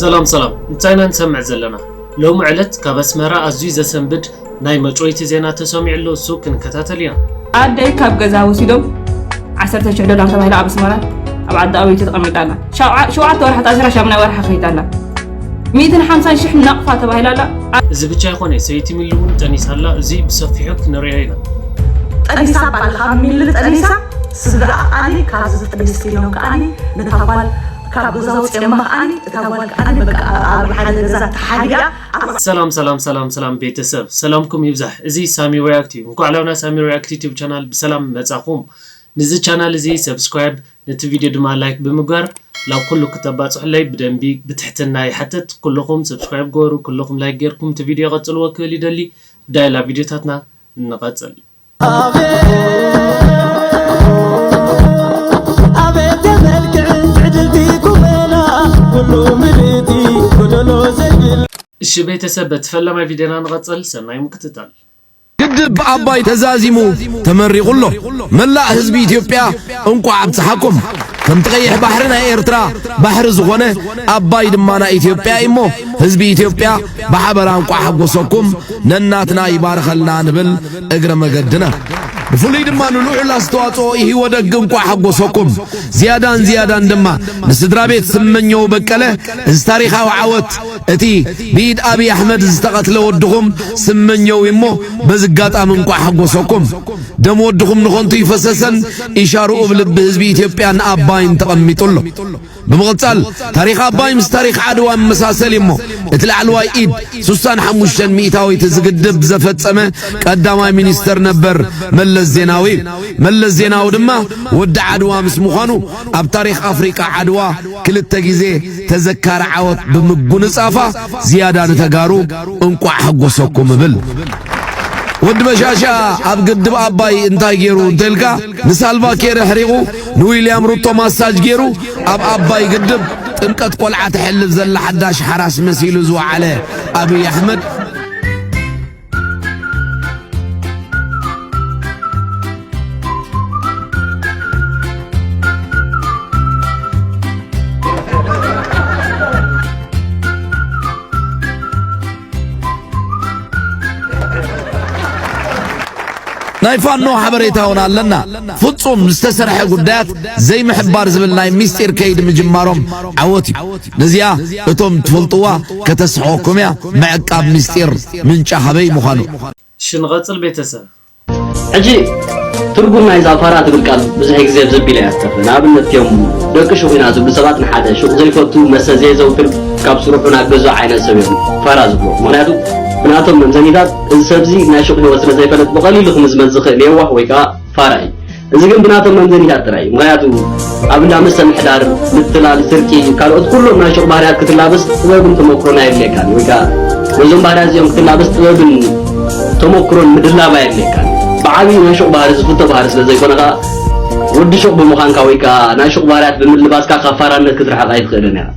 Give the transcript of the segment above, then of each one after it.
ሰላም ሰላም፣ እንታይ ኢና ንሰምዕ ዘለና? ሎሚ ዕለት ካብ ኣስመራ ኣዝዩ ዘሰንብድ ናይ መጭወይቲ ዜና ተሰሚዑ ኣሎ፣ እሱ ክንከታተል ኢና። ኣደይ ካብ ገዛ ወሲዶም ዓሰርተ ሽሕ ዶላር ተባሂላ ኣብ ኣስመራ ኣብ ዓዲ ኣበይቲ ተቐሚጣ ኣላ። ሸውዓ- ሸውዓተ ወርሒ ተኣሲራ ሻምናይ ወርሒ ከፊታ ኣላ። ሚእትን ሓምሳን ሽሕ ናቕፋ ተባሂላ ኣላ። እዚ ብቻ ይኾነ፣ ሰይቲ ሚሊ እውን ጠኒሳ ኣላ፣ እዚ ብሰፊሑ ክንሪኦ ኢና። ጠኒሳ ባል ካብ ሚሊ ጠኒሳ ስድራ ኣኒ ካብዚ ጥንስቲ ኢሎም ከኣኒ ነታ ጓል ካብ ገዛ ውፅኦማ ከኣኒ እታ ጓል ከኣኒ በቃ ኣብ ሓደ ገዛ ተሓቢኣ ኣብ ሰላም ሰላም ሰላም ሰላም ቤተሰብ፣ ሰላምኩም ይብዛሕ። እዚ ሳሚ ሪያክት እዩ። እንኳዕ ላብና ሳሚ ሪያክት ዩቲዩብ ቻናል ብሰላም መጻኹም። ንዚ ቻናል እዚ ሰብስክራይብ፣ ነቲ ቪድዮ ድማ ላይክ ብምግባር ላብ ኩሉ ክተባጽሑለይ ብደንቢ ብትሕትና ይሓትት። ኩልኹም ሰብስክራይብ ግበሩ፣ ኩልኹም ላይክ ጌርኩም እቲ ቪድዮ ቀጽልዎ ክብል ይደሊ። ዳይ ላብ ቪድዮታትና ንቐጽል። ኣቤት የመልክዕን ትዕድልቲ ቁመና ኩሉ ምልእቲ ጎደሎ ዘይብል እሺ ቤተሰብ፣ በቲ ፈለማይ ቪድዮና ንቐጽል። ሰናይ ምክትታል። ግድብ ኣባይ ተዛዚሙ ተመሪቑ ኣሎ። መላእ ህዝቢ ኢትዮጵያ እንቋዕ ኣብጽሓኩም። ከምቲ ቀይሕ ባሕሪ ናይ ኤርትራ ባሕሪ ዝኾነ ኣባይ ድማ ናይ ኢትዮጵያ እሞ ህዝቢ ኢትዮጵያ ብሓበራ እንቋዕ ሓጎሰኩም፣ ነናትና ይባርኸልና ንብል እግረ መገድና። ብፍሉይ ድማ ንልዑል ኣስተዋጽኦ ኢህወደግ እንቋዕ ሓጎሰኩም። ዝያዳን ዝያዳን ድማ ንስድራ ቤት ስመኘው በቀለ እዚ ታሪኻዊ ዓወት እቲ ብኢድ ኣብይ ኣሕመድ ዝተቐትለ ወድኹም ስመኘው እሞ በዚ ኣጋጣሚ እንቋዕ ሓጎሰኩም። ደም ወድኹም ንኸንቱ ይፈሰሰን ኢሻርኡ ብልቢ ህዝቢ ኢትዮጵያን ኣባይን ተቐሚጡ ኣሎ። ብምቕጻል ታሪኽ ኣባይ ምስ ታሪኽ ዓድዋ ይመሳሰል እሞ እቲ ላዕለዋይ ኢድ ስሳን ሓሙሽተን ሚእታዊት እዚ ግድብ ዘፈጸመ ቀዳማይ ሚኒስተር ነበር መለስ ዜናዊ እዩ። መለስ ዜናዊ ድማ ወዲ ዓድዋ ምስ ምዃኑ ኣብ ታሪኽ ኣፍሪቃ ዓድዋ ክልተ ግዜ ተዘካሪ ዓወት ብምጉንጻፋ ዝያዳ ንተጋሩ እንቋዕ ሓጎሰኩም እብል። ወዲ በሻሻ ኣብ ግድብ ኣባይ እንታይ ገይሩ እንተልካ ንሳልቫ ኬር ኣሕሪቑ ንዊልያም ሩቶ ማሳጅ ገይሩ ኣብ ኣባይ ግድብ ጥምቀት ቆልዓ ተሕልፍ ዘላ ሓዳሽ ሓራስ መሲሉ ዝወዓለ ኣብይ ኣሕመድ ናይ ፋኖ ሓበሬታ እውን ኣለና። ፍጹም ዝተሰርሐ ጉዳያት ዘይምሕባር ዝብል ናይ ምስጢር ከይዲ ምጅማሮም ዓወት እዩ። ነዚኣ እቶም ትፈልጥዋ ከተስሕቐኩም እያ። ምዕቃብ ምስጢር ምንጫ ሀበይ ምዃኑ። እሺ ንቐጽል ቤተሰብ። ሕጂ ትርጉም ናይዛ ፋራ ትብል ቃል ብዙሕ ግዜ ብዘቢለ እያ ትጠፍእ። ንኣብነት እዮም ደቂ ሹቕ ኢና ዝብሉ ሰባት ንሓደ ሹቕ ዘይፈቱ፣ መስተ ዘየዘውትር፣ ካብ ስርሑ ናብ ገዝኡ ዓይነት ሰብ እዮም ፋራ ዝብሉ። ምኽንያቱ ብናቶም መምዘኒታት እዚ ሰብዚ ናይ ሹቕ ህይወት ስለ ዘይፈልጥ ብቐሊሉ ክምዝመዝ ዝኽእል የዋህ ወይ ከዓ ፋራ እዩ። እዚ ግን ብናቶም መምዘኒታት ጥራይ እዩ። ምኽንያቱ ኣብ እንዳ መስተ ምሕዳር፣ ምትላል፣ ስርቂ፣ ካልኦት ኩሎም ናይ ሹቕ ባህርያት ክትላበስ ጥበብን ተመክሮን ኣየድልየካን ወይ ከዓ ነዞም ባህርያት እዚኦም ክትላበስ ጥበብን ተመክሮን ምድላብ ኣየድልየካን። ብዓብዪ ናይ ሹቕ ባህሪ ዝፍቶ ባህሪ ስለ ዘይኮነ ከዓ ወዲ ሹቕ ብምዃንካ ወይ ከዓ ናይ ሹቕ ባህርያት ብምልባስካ ካብ ፋራነት ክትርሕቕ ኣይትኽእልን ኢኻ።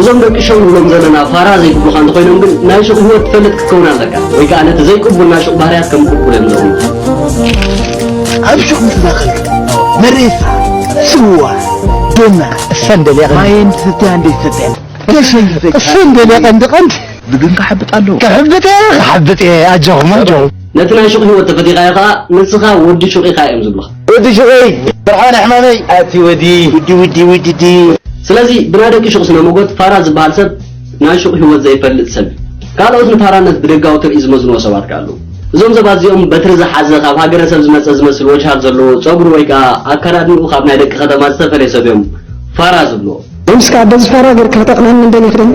እዞም ደቂ ሸው ንብሎም ዘለና ፋራ ዘይብሉኻ እንተኾይኖም ግን ናይ ሹቕ ህይወት ትፈልጥ ክትከውን ኣለካ ወይ ከዓ ነቲ ዘይቅቡል ናይ ሹቕ ባህርያት ከም ቅቡል እዮም ዘቑምኻ። ኣብ ሹቕ ምስ ደኸልካ መሬት ስዋ ቡና እሰንደል ያቐ ማየን ትሰትያ እንዴ ትሰትያ እሰንደል ያቐ እንደ ቀንድ ልብን ክሓብጥ ኣለዎ። ክሕብጥ እየ ክሓብጥ እየ ኣጆኹም ኣጆኹም። ነቲ ናይ ሹቕ ህይወት ተፈቲኻዮ ኸዓ ንስኻ ወዲ ሹቕ ኢኻ እዮም ዝብሉኻ። ወዲ ሹቐይ ብርሃነ ሕማመይ ኣቲ ወዲ ውዲ ውዲ ውዲ ዲ ስለዚ ብናይ ደቂ ሹቕ ስነ ሞጎት ፋራ ዝበሃል ሰብ ናይ ሹቕ ህይወት ዘይፈልጥ ሰብ እዩ። ካልኦት ንፋራነት ብደጋዊ ትርኢት ዝመዝንዎ ሰባት ከኣ ኣለዉ። እዞም ሰባት እዚኦም በትሪ ዝሓዘ ካብ ሃገረሰብ ዝመጸ ዝመስል ወጅሃት ዘለዎ ጸጉሪ ወይ ከኣ ኣከዳድንኡ ካብ ናይ ደቂ ከተማ ዝተፈልየ ሰብ እዮም ፋራ ዝብልዎ። ሎምስ ከኣ በዚ ፋራ ጌርካ ተቕንዐኒ እንደ ይኽደን።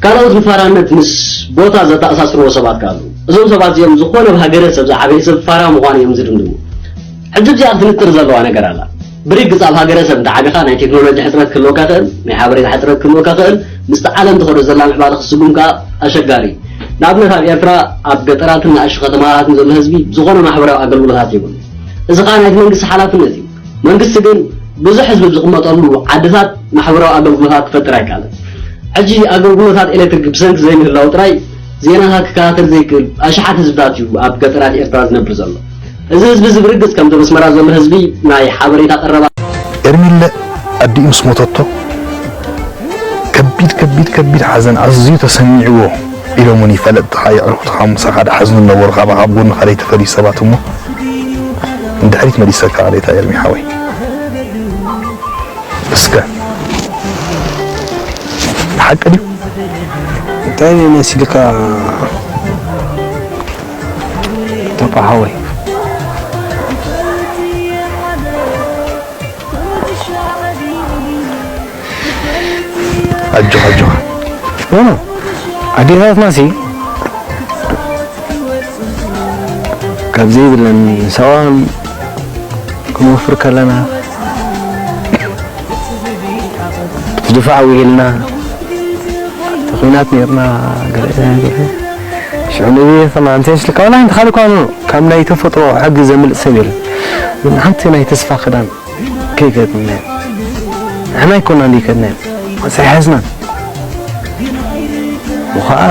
ካልኦት ንፋራነት ምስ ቦታ ዘተኣሳስርዎ ሰባት ከኣ ኣለዉ። እዞም ሰባት እዚኦም ዝኾነ ብሃገረሰብ ዝዓበየ ሰብ ፋራ ምዃኑ እዮም ዝድምድሙ። ሕጂ ኣብዚኣ ክትንጥር ዘለዋ ነገር ኣላ። ብርግጽ ኣብ ሃገረሰብ እንተ ዓቢኻ ናይ ቴክኖሎጂ ሕጽረት ክህልወካ ይኽእል፣ ናይ ሓበሬታ ሕጽረት ክህልወካ ይኽእል፣ ምስቲ ዓለም ትኸዶ ዘላ ምዕባለ ክትስጉም ከኣ ኣሸጋሪ እዩ። ንኣብነት ኣብ ኤርትራ ኣብ ገጠራትን ንኣሽቱ ከተማታትን ዘሎ ህዝቢ ዝኾነ ማሕበራዊ ኣገልግሎታት የብሉን። እዚ ከኣ ናይቲ መንግስቲ ሓላፍነት እዩ። መንግስቲ ግን ብዙሕ ህዝቢ ዝቕመጠሉ ዓድታት ማሕበራዊ ኣገልግሎታት ክፈጥር ኣይከኣለን። ሕጂ ኣገልግሎታት ኤሌክትሪክ ብሰንኪ ዘይምህላዉ ጥራይ ዜናታት ክከታተል ዘይክእል ኣሽሓት ህዝብታት እዩ ኣብ ገጠራት ኤርትራ ዝነብር ዘሎ። እዚ ህዝቢ እዚ ብርግጽ ከምቶም ኣስመራ ዘሎ ህዝቢ ናይ ሓበሬታ ቀረባ ኤርሚለ ኣዲኡ ምስ ሞተቶ ከቢድ ከቢድ ከቢድ ሓዘን ኣዝዩ ተሰሚዕዎ ኢሎምኒ ፈለጥትኻ የዕሩኽትኻ ምሳኻ ድሓዝኑ ነበሩ። ካባኻ ኣብ ጎንኻ ዘይተፈልዩ ሰባት እሞ ንድሕሪት መሊሰካ ኣሌታ ኤርሚ ሓወይ። እስከ ሓቂ ድዩ? እንታይ መሲልካ ተቋሓወይ? ኣጆኻ ኣጆኻ። ኣዴታትና ሲ ካብ ዘይብለን ሰብኣን ክንወፍር ከለና ድፋዕ ውዒልና ተኹናት ነርና። ገለ ሽዑ ንቤትና እንተሽልካ ዋላ ሓንቲ ካልእ እኳ ካብ ናይ ተፈጥሮ ሕጊ ዘምልጥ ሰብ የለን። ሓንቲ ናይ ተስፋ ክዳን ከይከድና ንሕና ኣይኮና እንዲ ከድና ሳይሓዝናን ወኸዓ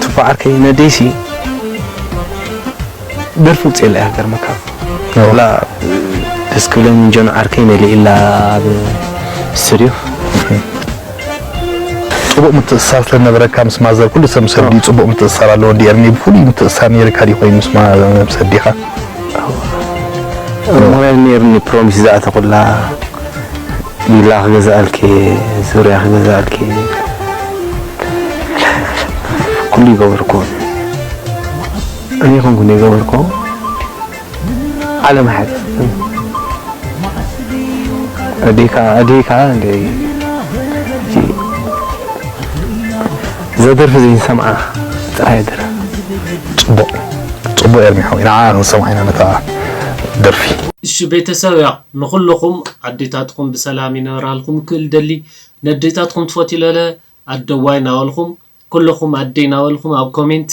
ትፋዓርከይ ነደይሲ ደርፊ ውፅእ የለ ሃገር መካ ላ ደስ ክብለኒ እንጀኖ ዓርከይ መሊእላ ኣብ ስትድዮ ጽቡቕ ምትእስሳር ስለነበረካ ምስ ማዘር ኩሉ ሰብ ምስ ኣዲኡ ጽቡቕ ምትእስሳር ኣለዎ። እንዲ ኤርሚ ብፍሉይ ምትእስሳር ነይርካ ድዩ ኮይኑ ምስ ማ- ምስ ኣዴኻ? ሞባይል ነይርኒ ፕሮሚስ ዝኣተኹላ ቪላ ክገዝኣልኪ ዙርያ ክገዝኣልኪ ኩሉ ይገበርኩ። ኣነ ይኹንኩ ይገበርኩ ዓለም ሓት ኣዴካ ኣዴካ እንደ ዘደርፊ ዘይንሰምዓ ጥራይ ደረ ጽቡቕ ጽቡቕ ኤርሚ ሓወይ ንዓ ክንሰምዓ ኢና ነታ ደርፊ። እሺ ቤተሰብ ያ ንኹልኹም ኣዴታትኩም ብሰላም ይነበራልኩም ክል ደሊ ነዴታትኩም ትፈትዩ ለለ ኣደዋይ ናበልኩም ኩልኹም ኣደይ ናበልኩም ኣብ ኮሜንት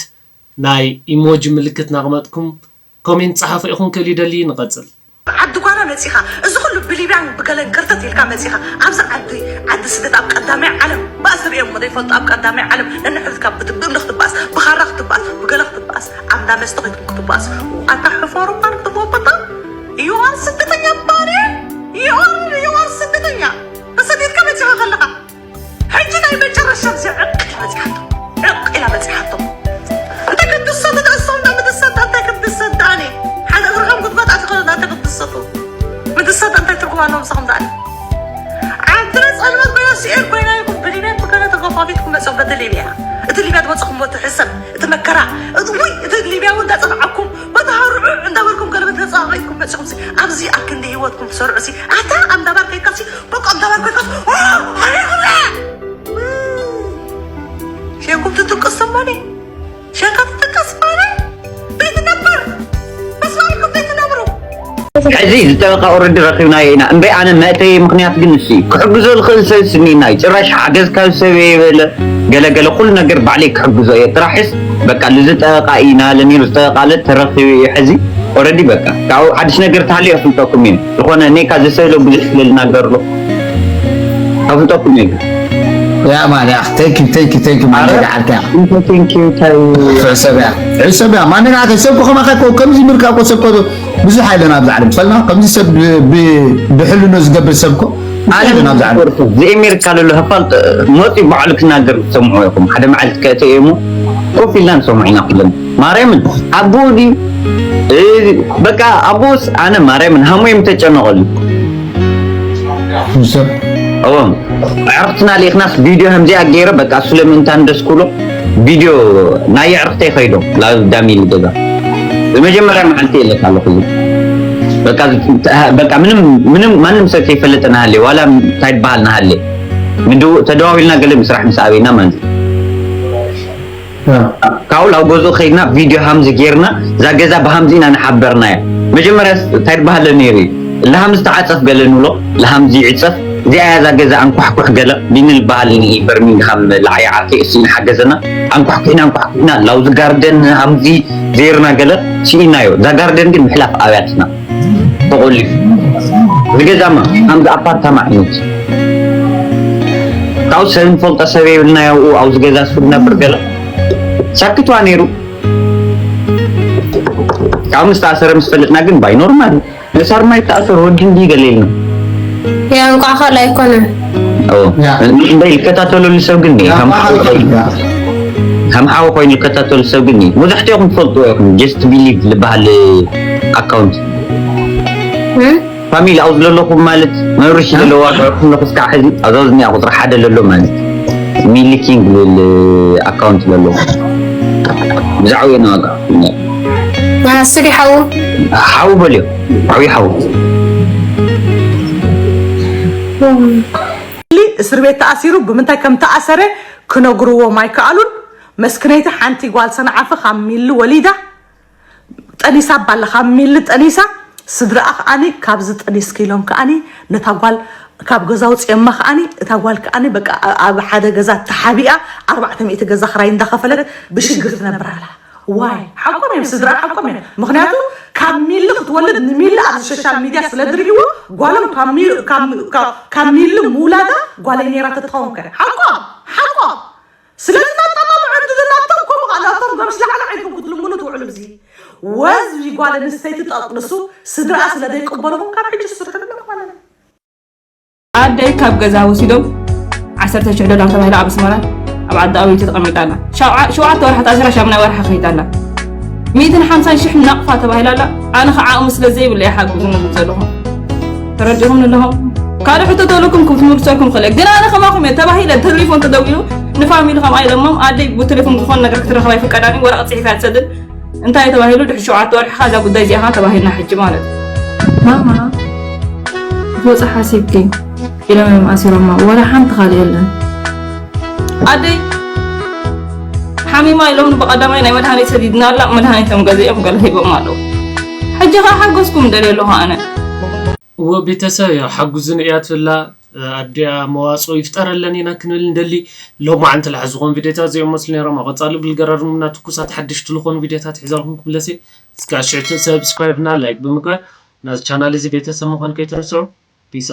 ናይ ኢሞጂ ምልክት ናቕመጥኩም ኮሜንት ጸሓፉ ኢኹም ክል ይደሊ ንቐጽል። ዓዲ ጓና መጺኻ እዚ ኩሉ ብሊብያን ብገለን ከርተት ኢልካ መጺኻ ኣብዚ ዓዲ ዓዲ ስደት ኣብ ቀዳማይ ዓለም ባእሲ ርእዮም ዘይፈልጡ ኣብ ቀዳማይ ዓለም ነንሕድካ ብትብእምኒ ክትባእስ ብኻራ ክትባእስ ብገለ ክትባእስ ኣብ እንዳ መስተ ከይትኩም ክትባእስ ኣታ ሕፈሩ እኳ ንክትቦበታ ይዋር ስደተኛ ባሪ ይዋር ይዋር ስደተኛ ተሰዲድካ መጺኻ ከለኻ ሕጂ ናይ መጨረሻ እዚኣ ዕቅ ኢላ በጺሓቶ ዕቅ ኢላ በጺሓቶ እንታይ ክትድሰቱ ደእሶም ዶ ምድሰት እንታይ ክትድሰት ደኣኒ ሓደ እግርኹም ክትበጣ ትኽእሉ እንታይ ክትድሰቱ ምድሰት እንታይ ትርጉም ኣለዎ ምሳኹም ደኣኒ ዓድና ጸልመት ኮይና ስኤር ኮይና ኢኹም ብሊብያ ብገለ ተገፋፊትኩም መጽኹም በቲ ሊብያ እቲ ሊብያ ትመጽኹም ወቲ ሕሰብ እቲ መከራ እቲ ውይ እቲ ሊብያ እውን እንዳጸንዓኩም በቲ ሃርዑ እንዳበልኩም ገለበት ነጻቒትኩም መጽኹም ኣብዚ ኣብ ክንዲ ህይወትኩም ትሰርዑ ሲ ኣታ ኣብ እንዳባር ከይካሲ በቃ ኣብ እንዳባር ከይካሲ ሸንኩም ትጥቀስ ሰማኒ ሸንካ ትጥቀስ ሰማኒ ቤት ነበር በስማሪኩም ቤት ነብሩ ሕዚ ዝጠበቃ ኦረዲ ረኪብናዮ ኢና እምበይ ኣነ መእተየ ምክንያት ግን ንሱ እዩ ክሕግዞ ዝኽእል ሰብ ስኒና እዩ ጭራሽ ሓገዝ ካብ ሰብ የበለ ገለገለ ኩሉ ነገር ባዕለይ ክሕግዞ እየ ጥራሕስ በቃ ልዝጠበቃ እዩ ናለ ነይሩ ዝጠበቃለ ተረኪቡ እዩ ሕዚ ኦረዲ በቃ ካብኡ ሓድሽ ነገር ተሃልዩ ኣፍልጠኩም እዩ ዝኾነ እኔ ካብ ዝሰእሎ ብዙሕ ስለ ዝናገር ኣሎ ኣፍልጠኩም እዩ يا مان يا اخي thank you thank you thank you ማን ገዓልካ Thank you ታይ ሕሰብ ያ ሕሰብ ያ ማን ገዓልካ ሰብ ኮኸማ ካኮ ከምዚ ምርካ ኮ ሰብ ኮ ብዙሕ ኣይለን ኣብዚ ዓለም ጸልና ከምዚ ሰብ ብሕልኖ ዝገብር ሰብ ኮ ኣይለን ኣብዚ ዓለም ዝኤሜርካ ለሎ ህፋል መፂ ባዕሉ ክናገር ትሰምዑ ኢኹም ሓደ መዓልቲ ከእተ እሞ ኮፍ ኢልና ንሰምዑ ኢና ኩለን ማርያምን ኣቦኡ ድዩ በቃ ኣቦስ ኣነ ማርያምን ሃሞዮም ተጨነቐሉ ሰብ እዎም ኣዕርክትና ልኢኽናስ ቪድዮ ከምዚኣ ገይረ በቃ እሱ ለምእንታን ደስ ክብሎ ቪድዮ ናይ ኣዕርክተይ ከይዶ ላብ ዳሚል ገዛ ዝመጀመርያ መዓልቲ የለካ ኣለኹ በቃ ምንም ማንም ሰብ ከይፈለጠ ናሃለ ዋላ እንታይ ትበሃል ናሃለ ተደዋዊልና ገለ ምስራሕ ምስ ኣበይና ማለት ካብኡ ላብ ገዝኡ ከይድና ቪድዮ ሃምዚ ጌርና እዛ ገዛ ብሃምዚ ኢና ንሓበርናያ መጀመርያ እንታይ ትበሃለ ነይሩ እዩ ለሃምዚ ተዓፀፍ ገለ ንብሎ ለሃምዚ ይዕፀፍ እዚኣ እያ እዛ ገዛ ኣንኳሕኩሕ ገለ ሊንል በሃል ኒ በርሚንግሃም ለዓይ ዓርከይ እሱ ይንሓገዘና ኣንኳሕኩሕና ኣንኳሕኩሕና ላውዚ ጋርደን ሃምዚ ጌርና ገለ ስኢናዮ እዛ ጋርደን ግን ምሕላፍ ኣብያትና ተቆሊፉ ዝገዛማ ከምዚ ኣፓርታማ ዓይነት ካብኡ ሰብ ንፈልጦ ሰብ የብልና ያውኡ ኣብዚ ገዛ ስብ ነብር ገለ ሳክትዋ ነይሩ ካብ ምስ ተኣሰረ ምስ ፈለጥና ግን ባይ ኖርማል ነሳር ማይ ተኣሰር ወዲ እንዲ ገለ ኢልና ያ እንቋዕ ካልእ ኣይኮነን። እምበይ ዝከታተለሉ ሰብ ግን ከም ሓው ኮይኑ ከም ሓው ኮይኑ ዝከታተሉ ሰብ ግን መብዛሕትኦም ትፈልጥዎ ኢኹም። Just Believe ዝበሃል ኣካውንት እም? ፋሚሊ ኣብኡ ዘለኹም ማለት መብርሽ ዘለዋ ኩለኹ እስካዕ ሕዚ ኣብዛ ዝኒኣ ቁፅሪ ሓደ ለሎ ማለት ሚሊ ኪንግ ዝብል ኣካውንት ለሎ ብዛዕባኡ ኢና ዋጋ ናስሪ ሓው ሓው በልዮ ዓብዩ ሓው እስር ቤት ተኣሲሩ ብምንታይ ከም ተኣሰረ ክነግርዎም ኣይከኣሉን። መስክነይቲ ሓንቲ ጓል ሰንዓፈ ካብ ሚሊ ወሊዳ ጠኒሳ ባላ ካብ ሚሊ ጠኒሳ ስድራኣ ከኣኒ ካብዚ ጠኒስኪ ኢሎም ከኣኒ ነታ ጓል ካብ ገዛ ውፅኦማ ከኣኒ እታ ጓል ከኣኒ በቃ ኣብ ሓደ ገዛ ተሓቢኣ ኣርባዕተ ሚእቲ ገዛ ክራይ እንዳኸፈለት ብሽግር ትነብር ኣላ። ዋይ ሓቆም እዮም ስድራ ሓቆም እዮም። ምክንያቱ ካብ ሚሊ ክትወልድ ንሚሊ ኣብዚ ሶሻል ሚድያ ስለ ዝርእይዎ ጓሎም ካብ ሚሊ- ካብ- ካብ- ካብ ሚሊ ምውላዳ ጓለይ ነይራ ተትኸውን ከ ሓቆም ሓቆም ስለዚ ናብጣማ መዕዱ ናብቶም ከምኡ ከዓ ናብቶም ገምሽ ላዕሊ ዓይንኩም ክትልምኑ ትውዕሉ እዚ ወዝቢ ጓል ኣንስተይቲ ጠቅልሱ ስድራኣ ስለ ዘይቅበልኹም ካብ ሕጂ ስርሕሉ ማለት እዩ። ኣደይ ካብ ገዛ ወሲዶም ዓሰርተ ሽሕ ዶላር ተባሂላ ኣብ ኣስመራ ኣብ ዓዲ ኣበይቲ ተቐሚጣ ኣላ። ሸውዓ- ሸውዓተ ወርሒ ተኣሲራ ሻምናይ ወርሒ ከይዳ ኣላ። ሚእትን ሓምሳን ሽሕ ናቕፋ ተባሂላ ኣላ። ኣነ ከዓ ዓቕሚ ስለ ዘይብለ እየ ሓግዙኒ ዝብል ዘለኹ። ተረዲኹም ኣለኹም? ካልእ ሕቶ ተልኩም ክትምልሰልኩም ክእለ ግን ኣነ ከማኹም እየ ተባሂለ ተሌፎን ተደዊሉ ንፋሚሊ ከምኣ ኢሎሞም ኣደይ ብቴሌፎን ዝኾነ ነገር ክትረኽብ ኣይፍቀዳን እዩ ወረቐት ፅሒፍ እያ ትሰድድ እንታይ ተባሂሉ ድሕሪ ሸውዓተ ወርሒ ከ እዛ ጉዳይ እዚኣ ከ ተባሂልና ሕጂ ማለት እዩ። ማማ ክትወፂ ሓሲብኪ ኢሎም እዮም ኣሲሮማ ወላ ሓንቲ ካልእ የለን። ኣደይ ሓሚማ ኢሎም ብቐዳማይ ናይ መድሃኒት ሰዲድና ኣላ መድሃኒቶም ገዚኦም ገለ ሂቦም ኣለዉ። ሕጂ ከ ሓገዝኩም ደልየ ኣለኹ ኣነ። እወ ቤተሰብ ያው ሓጉዝን እያ ትብላ ኣዲኣ መዋፅኦ ይፍጠረለን ኢና ክንብል እንደሊ። ሎማዓንቲ ልሓ ዝኾኑ ቪድዮታት እዚኦም መስሉ ነይሮም ኣብ ቀፃሊ ብልገራርሙና ትኩሳት ሓደሽቲ ዝኾኑ ቪድዮታት ሒዛልኩም ክምለስ እየ። እስከ ኣሽዕቱ ሰብስክራይብ እና ላይክ ብምግባር ናዚ ቻናል እዚ ቤተሰብ ምዃን ከይትረስዑ። ፒስ።